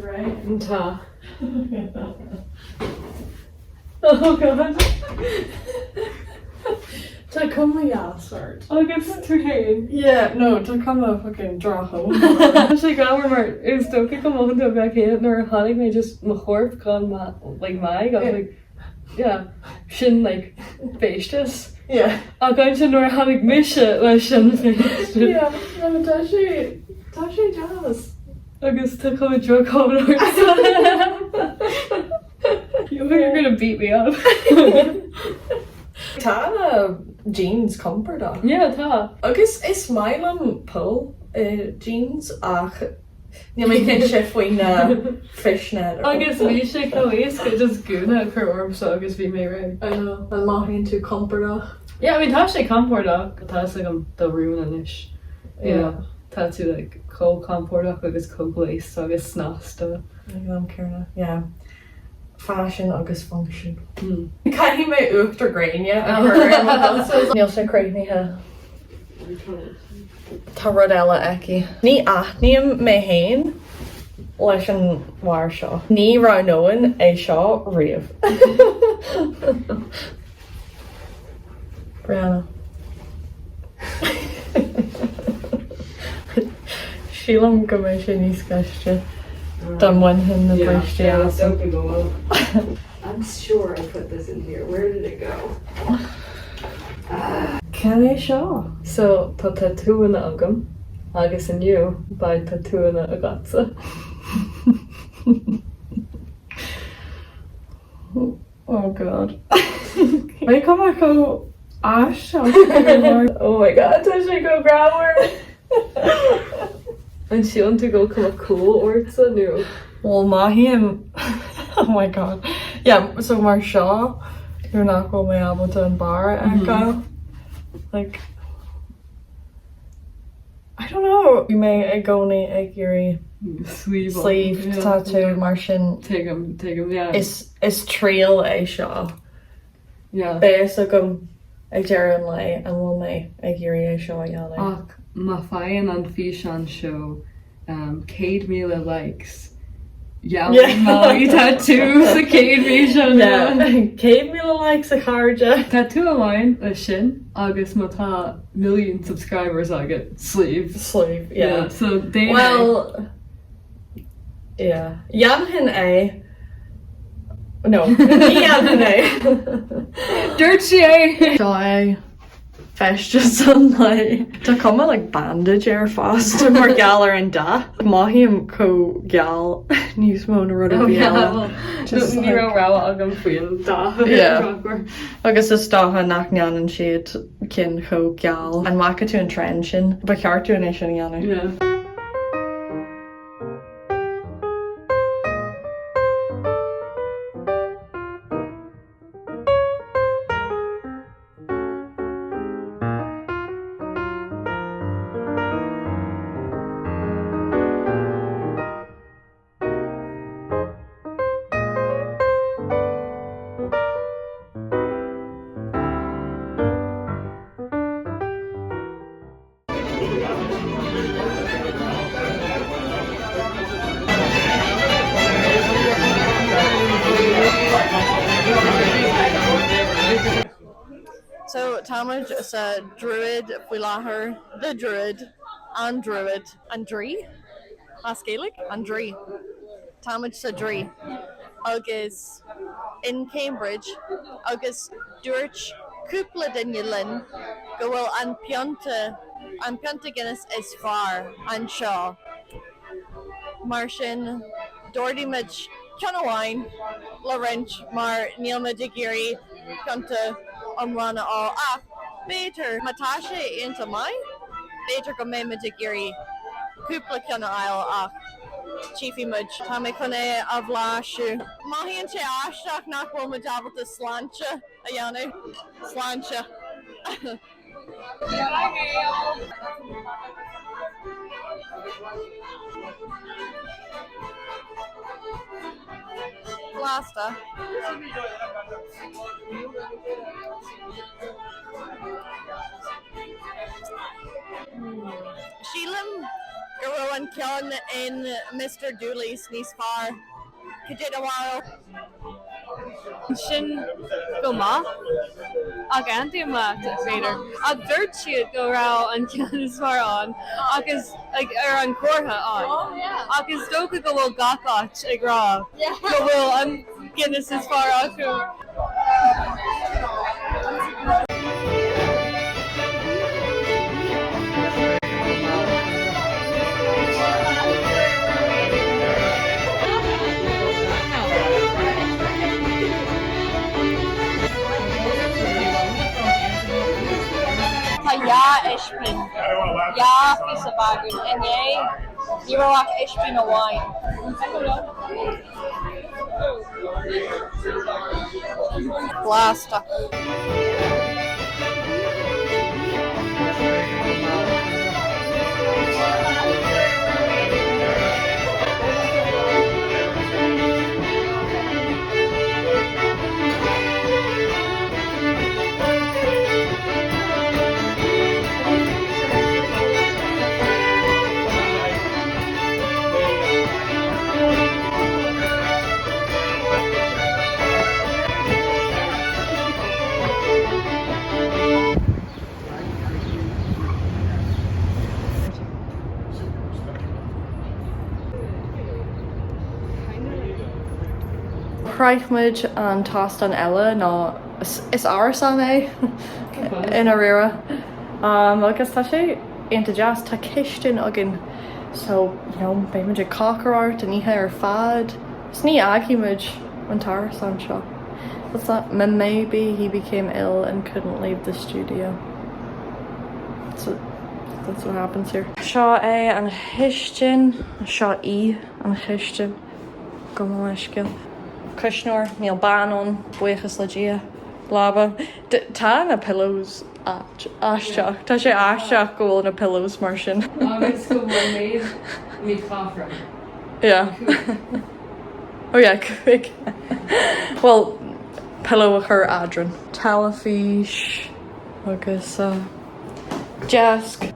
réidh. Tá. Oh God. Tá cuma dheas ort. Agus tú féin? Yeah, no, tá cuma fucking droch-chuma. Tá sé greannmhar mar is dócha go mothaíonn tú an bealach céanna nuair a chonaic mé just mo chorp gan like m'aghaidh, I was like yeah, sin like feisteas. Yeah. Ach ansin nuair a tháinig mise leis an feisteas. Yeah, no, tá sé, tá sé deas. Agus tá cuma droch-chuma ortsa. You're gonna beat me up. Tá na jeans compordach. Yeah, tá. Agus is maith liom poill i jeans ach níl mé cinnte faoi na fishnet. Agus bhí sé chomh éasca just gúna a chur ormsa agus bhí mé réidh. I know. An mothaíonn tú compordach? Yeah, I mean tá sé compordach. Tá fhios agam do rún anois. Yeah. Tá tú like chomh compordach agus chomh gléasta agus snasta. Ag an am céanna, yeah. Faisean agus function. Caithfidh mé uachtar gréine a chur ar mo chosa. Níl sé críochnaithe. Tá rud eile aici. Ní aithním mé féin leis an bhfear seo. Ní roghnóinn é seo riamh. Brianna. Sílim go mbeidh sé níos gaiste dá mbainfinn na brístí asam. I'm sure I put this in here. Where did it go? Cad é seo? So, tá tatúanna agam agus inniu beidh tatúanna agatsa. Oh God. Beidh cuma chomh aisteach. Oh my God, tá sé chomh greannmhar! An síleann tú go bhfuil cuma cool ortsa nó? Bhuel mothaím oh my God. Yeah, so mar seo nuair nach bhfuil mé ábalta an barr a fheiceáil. Like I don't know. Bhí mé i gcónaí ag iarraidh sleeve sleeve tattoo mar sin Tuigim, tuigim, yeah. is is triail é seo. Yeah. Beidh fhios agam ag deireadh an lae an bhfuil mé ag iarraidh é seo a dhéanamh. Ach má faigheann an físeán seo 100,000 likes, dhéanfaidh Molly tattoo sa chéad fhíseán eile. 100,000 likes a chairde! Tattoo amháin leis sin agus má tá million subscribers agat, sleeve. Sleeve, yeah. So déan é. Well, yeah. Dhéanfainn é. No, ní dhéanfainn é. Dúirt sí é! Seo é. Feisteas an lae. Tá cuma like bandage air fosta mar gheall ar an dath. Mothaím chomh geal níos mó ná rud ar bith eile. Just Ní raibh rogha agam faoin dath. Yeah. Agus is dócha nach ndéanann siad cinn chomh geal. An bhfaca tú an trend sin? Ba cheart dúinn é sin a dhéanamh. Yeah. So táimid sa Druid faoi láthair, The Druid, An Druid, An Draoi? As Gaeilge? An Draoi. Táimid sa Draoi agus in Cambridge agus dúirt cúpla duine linn go bhfuil an pionta, an pionta Guinness is fearr anseo. Mar sin, d'ordaigh muid ceann amháin le roinnt mar níl muid ag iarraidh pionta iomlán a fháil ach b'fhéidir, má tá sé iontach maith, b'fhéidir go mbeidh muid ag iarraidh cúpla ceann a fháil ach tchífidh muid. Tá mé chun é a bhlaiseadh. Mothaíonn sé aisteach nach bhfuil muid ábalta sláinte a dhéanamh. Sláinte. Blasta. Sílim. Go raibh an ceann in Mister Dooley's níos fearr. Cad é do bharúil? Sin go maith. Ach aontaím leat, b'fhéidir. Ach dúirt siad go raibh an ceann is fearr ann agus like ar an comhartha ann. Ach is dócha go bhfuil gach áit ag rá go bhfuil an Guinness is fearr acu. Tá dhá ispín, dhá phíosa bagún. Inné, ní raibh ach ispín amháin. Blasta. Shroich muid an t-óstán eile nó is árasán é i ndáiríre agus tá sé iontach deas. Tá cistin againn. So, you know, beidh muid ag cócaireacht an oíche ar fad. 'S ní fhágfaidh muid an t-árasán seo. What's that? Maybe he became ill and couldn't leave the studio. So, that's what happens here. Seo é an chistin, seo í an chistin, gabh mo leithscéal. Cuisneoir, níl bean ann, buíochas le Dia. Leaba, tá na pillows Aisteach. Tá sé aisteach go bhfuil na pillows mar sin. Agus go bhfuil méid míchothrom. Yeah. Oh yeah, cúig. Bhuel, pillow a chur eadrainn. Teilifís agus deasc.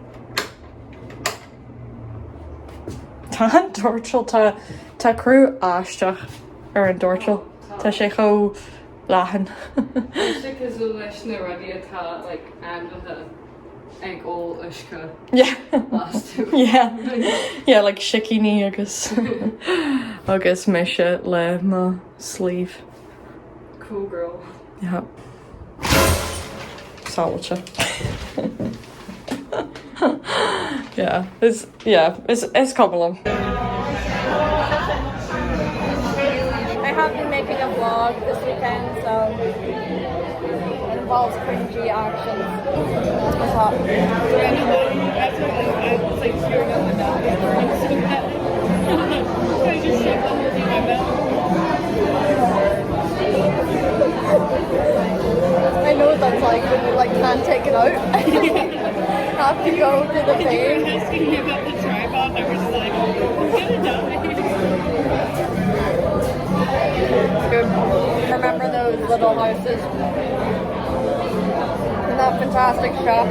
Tá an doirteal, tá, tá cruth aisteach ar an doirteal. Tá sé chomh leathan. Tá sé cosúil leis na rudaí atá like ainmhithe ag ól uisce Yeah. astu. Yeah. Yeah, like sicíní agus agus mise le mo sleeve. Cool girl. Yeah. Sábháilte. Yeah, is yeah, is is cuma liom. I have been making a vlog this weekend, so it involves cringy actions. What's up? I know what that's like when you like can't take it out. Have to go to the pain. asking me about the tripod, I was like, I'm gonna die. Good. Remember those little houses? In that fantastic shop. I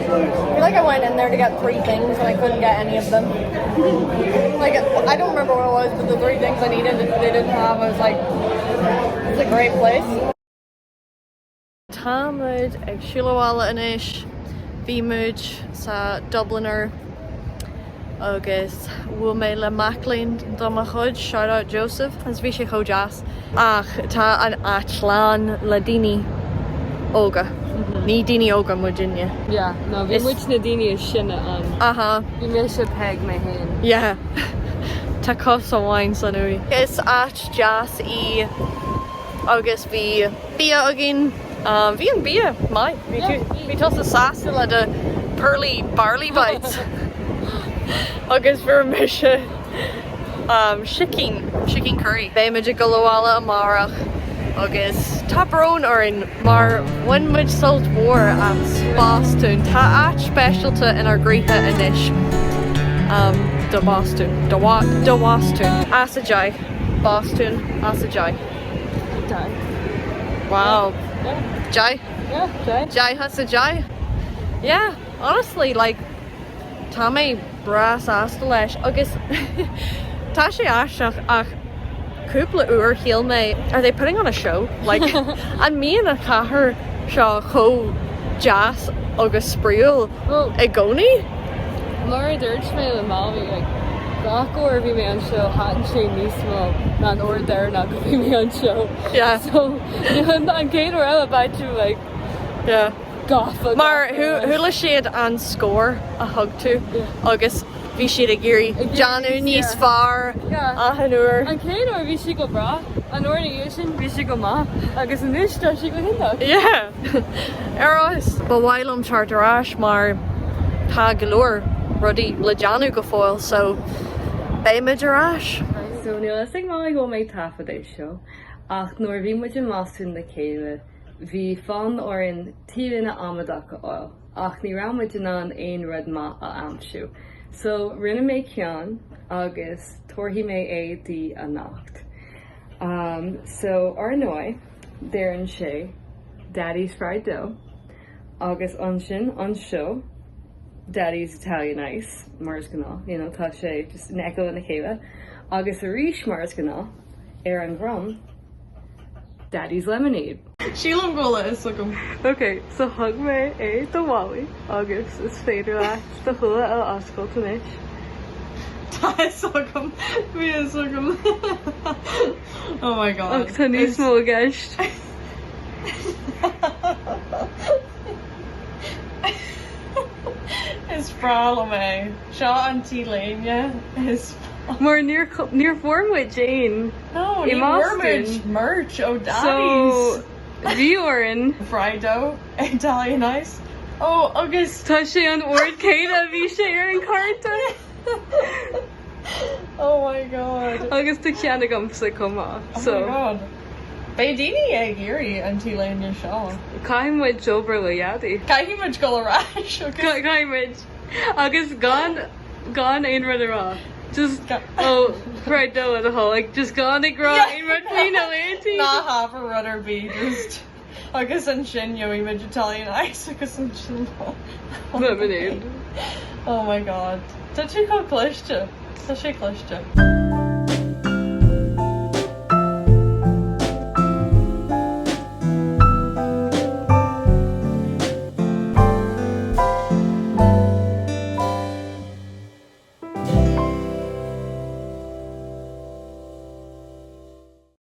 feel like I went in there to get three things and I couldn't get any of them. Like, I don't remember what it was, but the three things I needed, they didn't have. I was like, it's a great place. Tá muid ag siúl abhaile anois. Bhí muid sa Dubliner agus bhuail mé le mac léinn de mo chuid, shout out Joseph, agus bhí sé chomh deas. Ach tá an áit lán le daoine óga. Ní daoine óga muidinne. Yeah, no, bhí muid na daoine is sine ann. Aha. Bhí mise Peig mé féin. Yeah. Tá cos amháin san uaigh. Is áit deas í agus bhí bia againn. Bhí an bia maith. Bhí tusa sásta le do pearly barley bites. Agus fuair mise sicín, sicín curry. Beidh muid ag dul abhaile amárach agus tá brón orainn mar bhain muid sult mhór as Bostún. Tá áit speisialta inár gcroíthe anois do Bhostún. Do Bhostún. As a deich. Bostún as a deich. Deich. Wow. Yeah. Deich? Yeah, deich. Deich as a deich? Yeah, honestly, like. Tá mé breá sásta leis agus tá sé aisteach ach cúpla uair shíl mé are they putting on a show? Like an mbíonn an chathair seo chomh deas agus spraíúil i gcónaí? Mar a dúirt mé le Molly like gach uair a bhí mé anseo thaitin sé níos mó ná an uair deireanach a bhí mé anseo. Yeah. So an chéad uair eile beidh tú like Yeah. gafa. Mar gafa. chuala siad an scór a thug tú agus bhí siad ag iarraidh déanamh níos fearr achan uair. An chéad uair bhí sé go breá, an uair ina dhiaidh sin bhí sé go maith agus anois tá sé go hiontach. Yeah! Ar fheabhas! Ba mhaith liom teacht ar ais mar tá go leor rudaí le déanamh go fóill so beimid ar ais! So níl a fhios ag Molly go bhfuil mé ag taifead é seo ach nuair a bhí muid i mBostún le chéile bhí fonn orainn t-léine amadach a fháil ach ní raibh muid in ann aon rud maith a aimsiú. So rinne mé ceann agus tabharfaidh mé é di anocht. Um, so ar ndóigh, deireann sé Daddy's Fried Dough agus ansin anseo Daddy's Italian Ice mar is gnáth, you know, tá sé just in aice lena chéile agus arís mar is gnáth ar an dhroim Daddy's Lemonade. Sílim go bhfuil a fhios agam. Ok, so thug mé é do Mholly agus is féidir leat do shúile a oscailt anois. Tá a fhios agam, bhí a fhios agam. Oh my god. Ach tá níos mó i gceist. Is breá liom é. Seo an t-léine is. Mar níor níor fuair muid aon No, i ní bhfuair mBoston. muid merch ó So Daddy's. bhí orainn. Fried dough, Italian ice. Oh, agus. Tá sé an ord céanna a bhí sé ar an cárta. Oh my god. Agus tá ceann agamsa chomh maith. Oh So my god. Beidh daoine ag iarraidh an t-léine seo. Caithfidh muid obair le Dhaidí. Caithfidh muid dul ar ais agus. Caithfidh muid. Agus gan gan aon rud a rá. Just oh fried dough le do thoil. Like just gan ag rá aon rud faoi na léintí. Ná habair rud ar bith just agus ansin gheobhaidh muid Italian ice agus ansin Lemonade. Oh my god. Tá tú chomh cliste. Tá sé cliste.